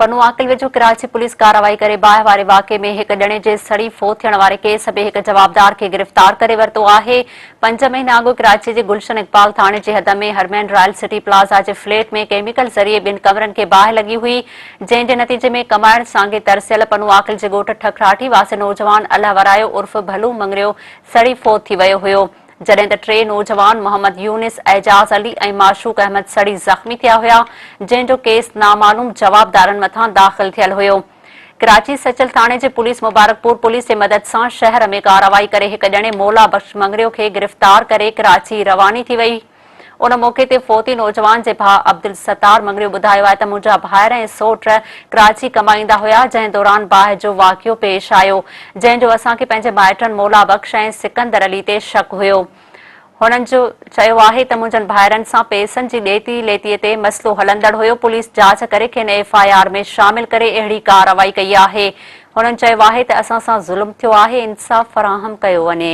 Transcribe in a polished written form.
پنوعاقل ويجهو ڪراچي پوليس ڪارروائي ڪري باهه واري واقعي ۾ هڪ ڄڻي جي سڙي فوت ٿيڻ واري ڪيس ۾ هڪ جوابدار کي گرفتار ڪري ورتو آهي. پنج مهينا اڳ ڪراچي جي گلشن اقبال ٿاڻي جي حد ۾ حرمين رائل سٽي پلازا جي فليٽ ۾ ڪيميڪل ذريعي ٻن ڪمرن کي باهه لڳي هئي جنهن جي نتيجي ۾ ڪمائڻ سانگي ترسيل پنوعاقل جي ڳوٺ ٺڪراٺي واسي نوجوان الهه ورايو عرف ڀلو مڱريو سڙي فوت ٿي ويو هيو. جڏهن ته ٽي نوجوان محمد يونس، اعجاز علي ۽ معشوق احمد سڙي زخمي ٿيا هيا، جنهن جو ڪيس نامعلوم جوابدارن مٿان داخل ٿيل هيو. ڪراچي سچل ٿاڻي جي پوليس مبارڪپور پوليس جي مدد سان شهر ۾ ڪارروائي ڪري هڪ ڄڻي مولا بخش مڱريو کي گرفتار ڪري ڪراچي رواني ٿي وئي. ان موقعي تي فوتي نوجوان جي ڀاء عبدالستار مڱريو ٻڌايو آهي ته منهنجا ڀائر ۽ سوٽ ڪراچي ڪمائيندا هيا جنهن دوران باهه جو واقعو پيش آيو جنهن جو اسان کي پنهنجي مائٽن مولا بخش ۽ سڪندر علي تي شڪ هيو. هنن جو چيو آهي ته منهنجن ڀائرن سان پئسن جي ڏيتي ليتي تي مسئلو هلندڙ هيو پوليس جاچ ڪري کين ايف I R ۾ شامل ڪري اهڙي ڪارروائي ڪئي آهي. هنن چيو آهي ته اسان سان ظلم ٿيو آهي انصاف فراهم ڪيو وڃي.